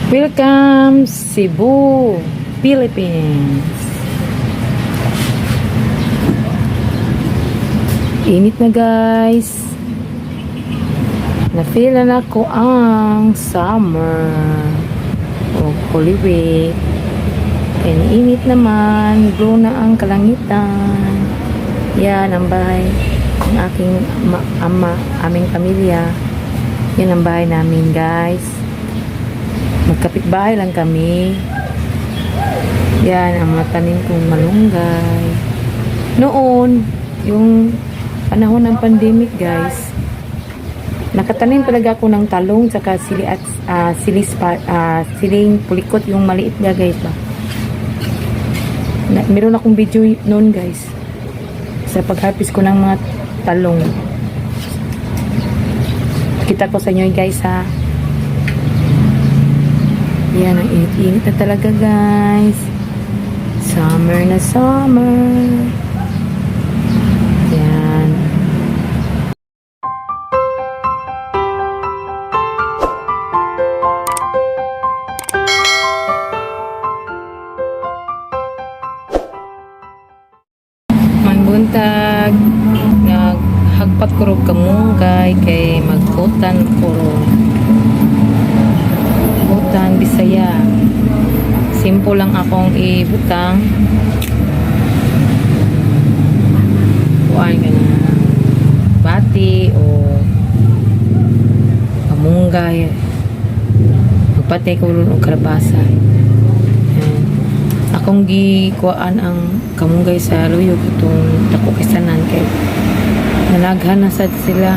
Welcome, Cebu, Philippines. Init na, guys. Na-feel na nako ang summer o Holy Week. Kaya init naman, blue na ang kalangitan. Yan ang bahay ng aking ama, aming pamilya. Yan ang bahay namin, guys. Magkapit-bahay lang kami. Yan ang mga tanim kong malunggay. Noon, yung panahon ng pandemic, guys, nakatanim talaga ako ng talong saka sili at siling pulikot, yung maliit na, guys, ba. Meron akong video noon, guys, sa pag-harvest ko ng mga talong. Kita ko sa inyo, guys, ha. Yan, ang init-init na talaga, guys. Summer na summer. Yan. Manbuntag, naghagpat ko rog kamunggay kay mag-utan ko ro. Utan Bisaya. Simple lang akong ibutang. Kuan ka na bati o kamunggay. Magpatay ko ron og kalabasa. Yan. Akong gikuan ang kamunggay sa luyog itong dako kisanan kay nalaghan na sad sila.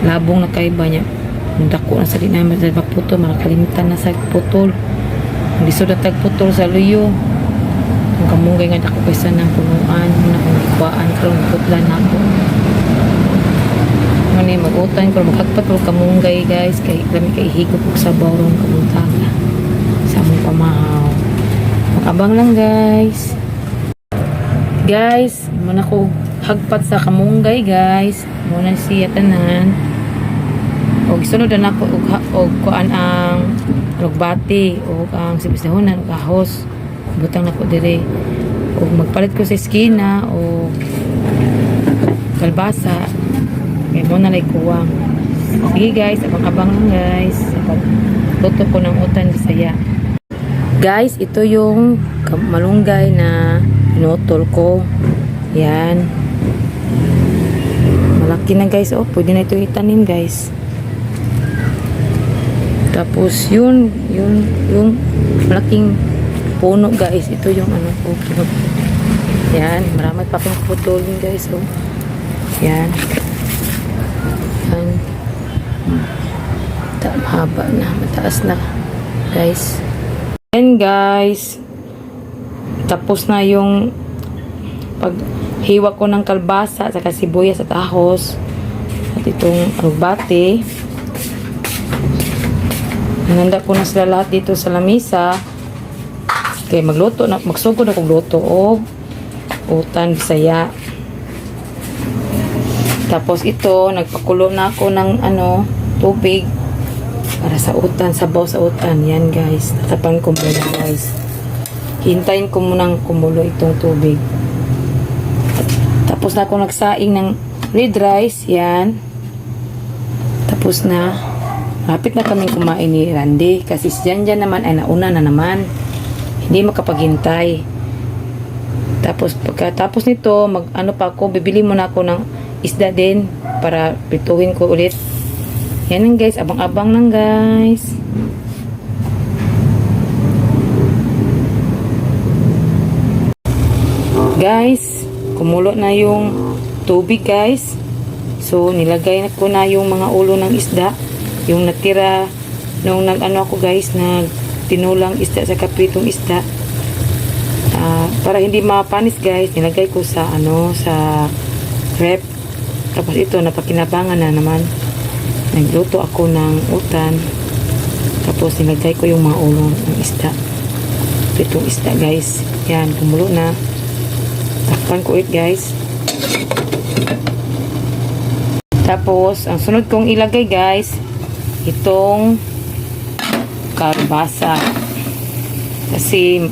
Labong na kay ba niya. Ang dako na sa di naman sa putol, makakalimtan na sa putol. Ang lisod na tag putol sa luyo. Ang kamunggay nga dako kaysa ng punuan, na akong gikuan karon, putlan na ako. Ngani mag-utan ko, maghagpat ko kamunggay, guys, kay lami kay higop og sabaw ron kabuntaga sa among pamahaw. Mag-abang lang, guys. Guys, muna ko hagpat sa kamunggay, guys. Muna siya tanan. Og sunod na ako og kuan ang alugbati og ang sibisdahonan og ahos. Butang nako dire. Og magpalit ko sa eskina og kalbasa. Kay mo na lay kuwang. Sige guys, abang-abang lang, guys, sa pagluto ko ng utan Bisaya. Guys, ito yung malunggay na pinutol ko. Yan. Malaki na, guys. Oh, pwede na ito itanim, guys. Tapos yun, yun, yung malaking puno, guys. Ito yung ano ko. Yan, marami pa akong putulin, guys. Oh. Yan. Yan. Mahaba na, mataas na, guys. Yan, guys. Tapos na yung paghiwa ko ng kalbasa at saka sibuyas at ahos. At itong alugbati. Hinanda ko na sila lahat dito sa lamisa. Kaya magluto na, magsugod na kong luto og utan Bisaya. Tapos ito, nagpakulo na ako ng ano, tubig para sa utan, sabaw sa utan. Yan, guys, tatapan ko muna, guys. Hintayin ko munang kumulo itong tubig. At tapos na ako nagsaing ng red rice, yan. Tapos na. Malapit na kaming kumain ni Randy kasi si Janjan naman ay nauna na naman. Hindi makapaghintay. Tapos pagkatapos nito, mag ano pa ako, bibili muna ako ng isda din para prituhin ko ulit. Yan lang, guys, abang-abang lang, guys. Guys, kumulo na yung tubig, guys. So, nilagay na ko na yung mga ulo ng isda. Yung natira nung nag-ano ako, guys, nag tinulang isda sa kapritong isda. Para hindi mapanis, guys, nilagay ko sa ano, sa rep. Tapos ito, napakinabangan na naman. Nagluto ako ng utan. Tapos nilagay ko yung mga ulo ng isda. Pritong isda, guys. Yan, kumulo na. Takpan ko ulit, guys. Tapos, ang sunod kong ilagay, guys, itong kalbasa. Kasi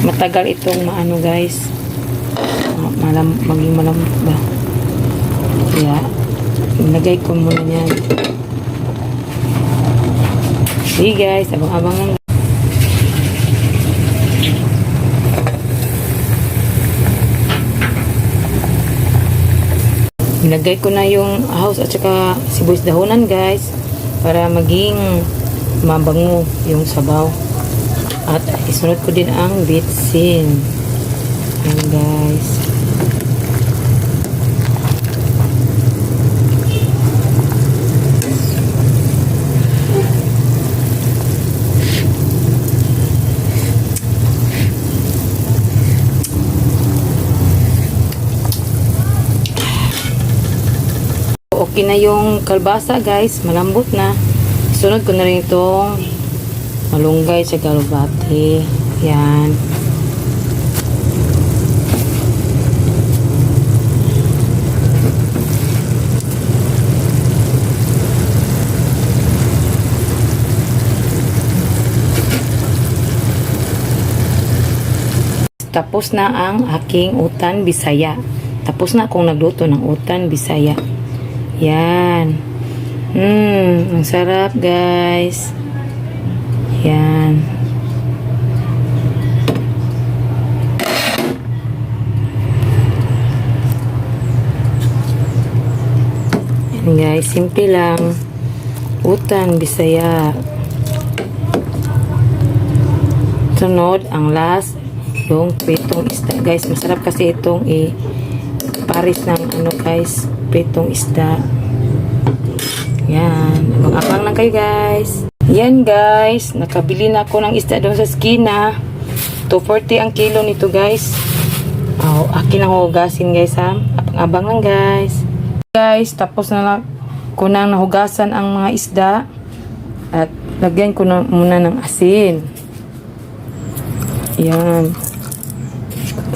matagal itong maano, guys. Maging malambot ba? Kaya, ilagay ko muna yan. See, guys, abang-abang lang. Nilagay ko na yung ahos at saka sibuyas dahonan, guys, para maging mabango yung sabaw. At isunod ko din ang bitsin. Ayan, guys. Okay na yung kalbasa, guys, malambot na. Sunod ko na rin itong malunggay sa alugbati. Yan. Tapos na ang aking utan bisaya. Tapos na akong nagluto ng utan bisaya. Yan. Ang sarap, guys. Yan. Yan, guys, simple lang. Utan bisaya. Sunod, ang last, yung pritong isda. Guys, masarap kasi itong i-paris ng ano, guys, pritong isda. Yan. Abang-abang lang kayo, guys. Yan, guys. Nakabili na ako ng isda doon sa eskina. 240 ang kilo nito, guys. Oh, akin ang hugasin, guys, ha. Abang-abang lang, guys. Guys, tapos na lang ko nang nahugasan ang mga isda. At lagyan ko na muna ng asin. Yan.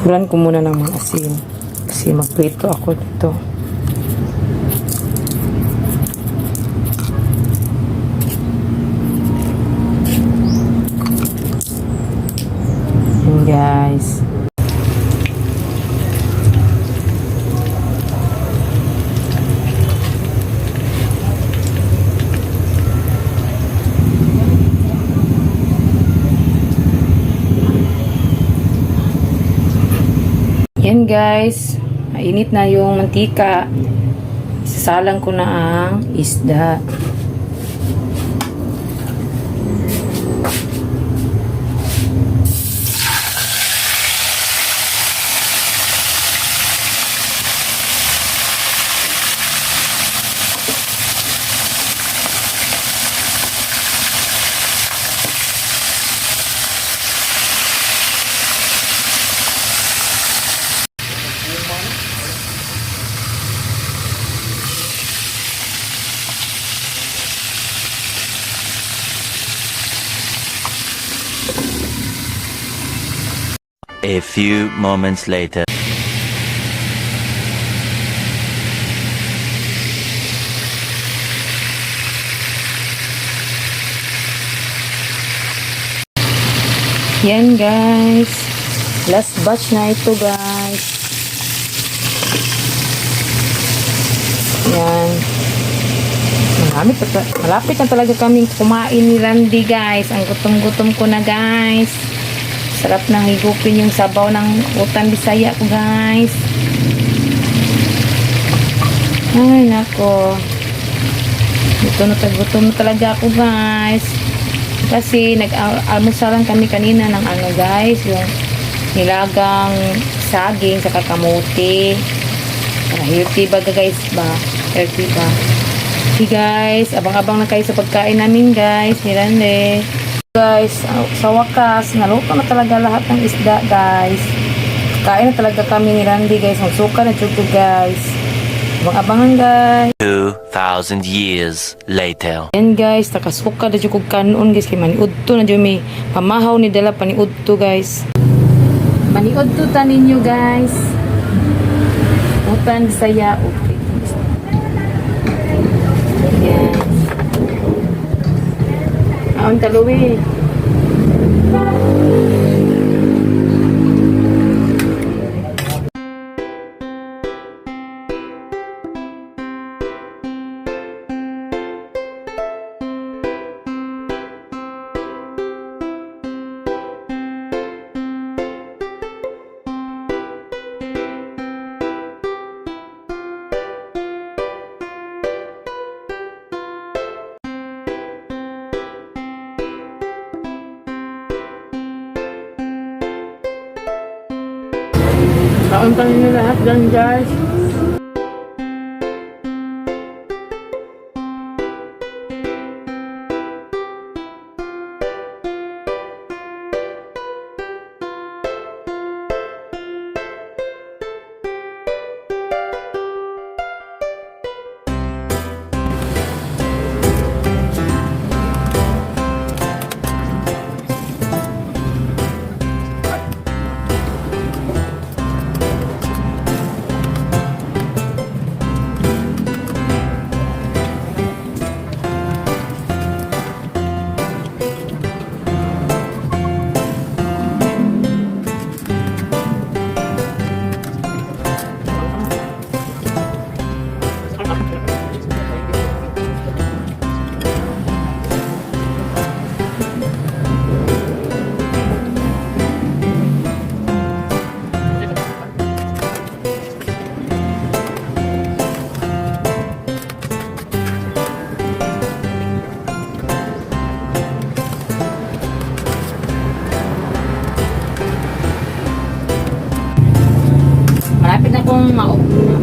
Puran ko muna ng mga asin. Kasi magprito ako dito. Yan, guys. Yan, guys. Mainit na yung mantika. Isasalang ko na ang isda. A few moments later. Yan, guys. Last batch na ito, guys. Yan. Malapit na talaga kaming kumain ni Randy, guys. Ang gutom-gutom ko na, guys. Sarap nang higupin yung sabaw ng utan bisaya ko, guys. Ay, nako. Gutom na talaga ako, guys. Kasi nag-almusal lang kami kanina ng ano, guys, yung nilagang saging sa kamote. Para healthy ba, guys, ba? Healthy ba? Okay, guys, abang-abang na kayo sa pagkain namin, guys, ni Randy. Guys, sa wakas, naluto na talaga lahat ng isda, guys. Kain na talaga kami ni Randy, guys. Magsuka na jud ko, guys. Abang-abangan, guys. 2,000 years later. Yan, guys, nakasuka na jud kog kanon, guys, kay maniudto na jud mi. Pamahaw ni dala paniudto, guys. Maniudto ta ninyo, guys. Utan saya okay. Yes. Aon taluwi. Kaon kami na lahat dyan, guys.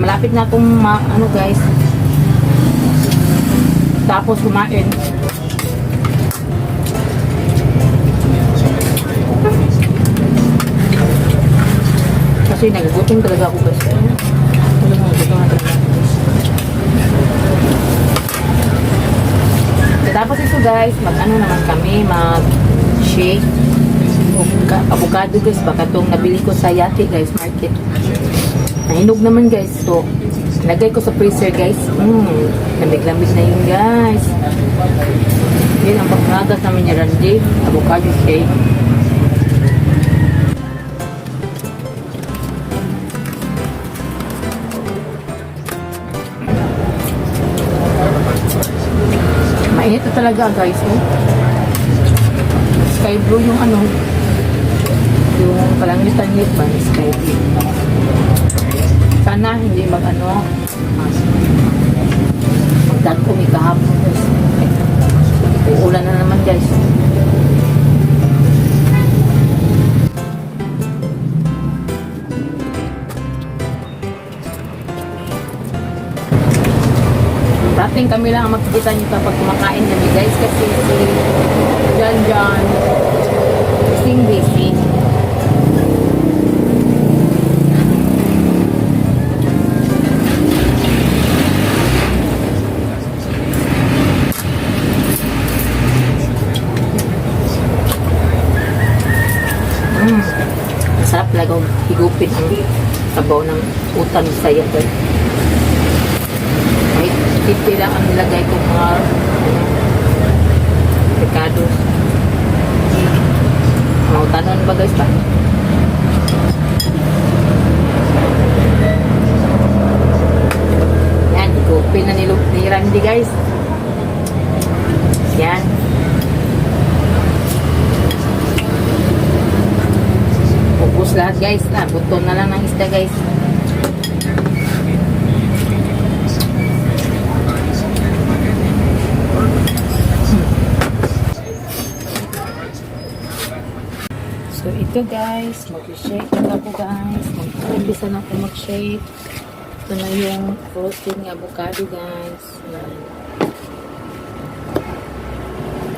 Malapit na akong ano guys. Tapos kumain. Kasi nagugutom talaga ako, guys. Talagang nagugutom na talaga ako, guys. Tapos ito guys, mag ano naman kami, mag shake. Avocado guys, baka itong nabili ko sa Yati guys, market. Nahinog naman guys. So, lagay ko sa freezer guys. Lamig-lamig na yun guys. Yun ang pagkagas namin ni Randy. Avocado shake. Mainit na talaga guys. Oh. Sky blue yung ano. Yung kalangitan nito ba? Sky blue. Sana hindi mag ano, magdagko may kahapon guys. Uulan na naman guys. Dating kami lang ang makikita niyo kapag kumakain kami guys kasi si John John busy busy. Masarap talaga higupin ang sabaw ng utan saya guys. Kahit 50 lang ang nilagay ko mga ano, rekados. Mga utanon ba guys ba? Yan, higupin na ni Randy guys. Yan. Ubus lahat guys. Na, buto na lang ng isda guys. So ito guys, mag-shake na ako guys. Mag-umpisa na ako mag-shake. Ito na yung frozen ng avocado guys. Yan.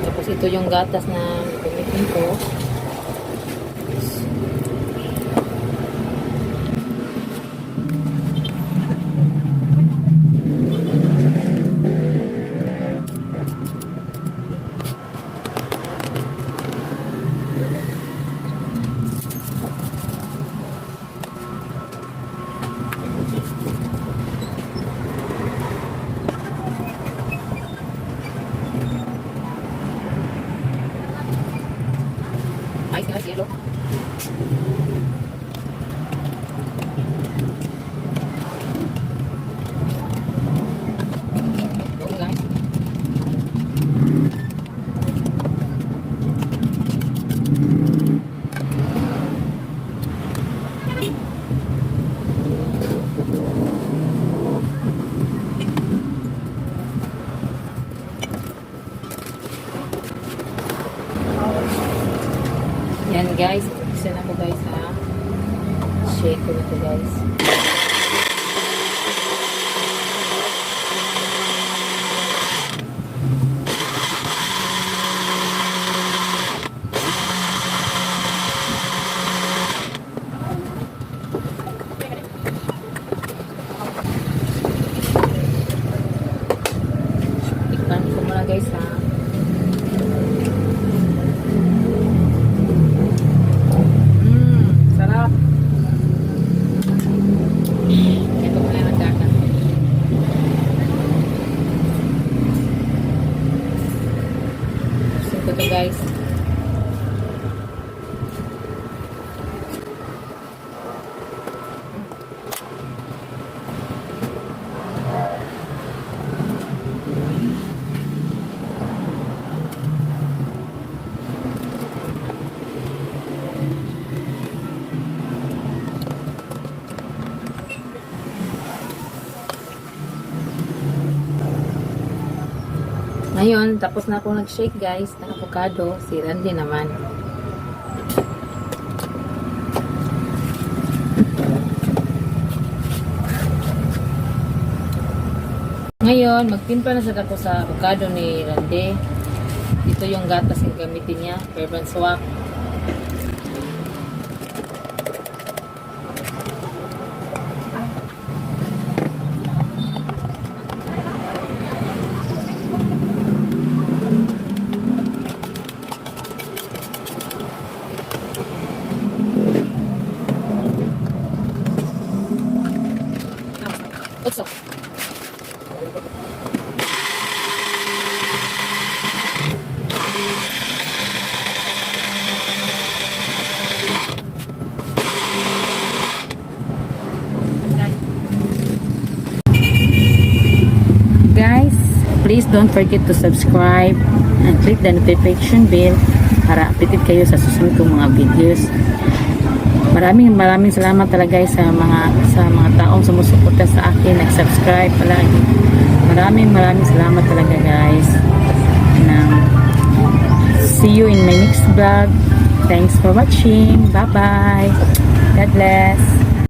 Tapos ito yung gatas na gamitin ko. Mais, guys, yellow. Go, guys. Yan, guys, isa na ko, guys, ha. Shake ko na to, guys. Tikman ko muna, guys, ha. Sarap. Ito muna yung gatas. Gusto ko to, guys. Ngayon, tapos na ako nag-shake, guys, ng avocado. Si Randy naman. Ngayon, magtimpla na sad ako sa avocado ni Randy. Ito yung gatas yung gamitin niya. Fairbanks Swak. Otso. Guys, please don't forget to subscribe and click the notification bell para updated kayo sa susunod kong mga videos. Maraming maraming salamat talaga, guys, sa mga taong sumusuporta sa akin, nag-subscribe palagi. Maraming maraming salamat talaga, guys. And see you in my next vlog. Thanks for watching. Bye bye. God bless.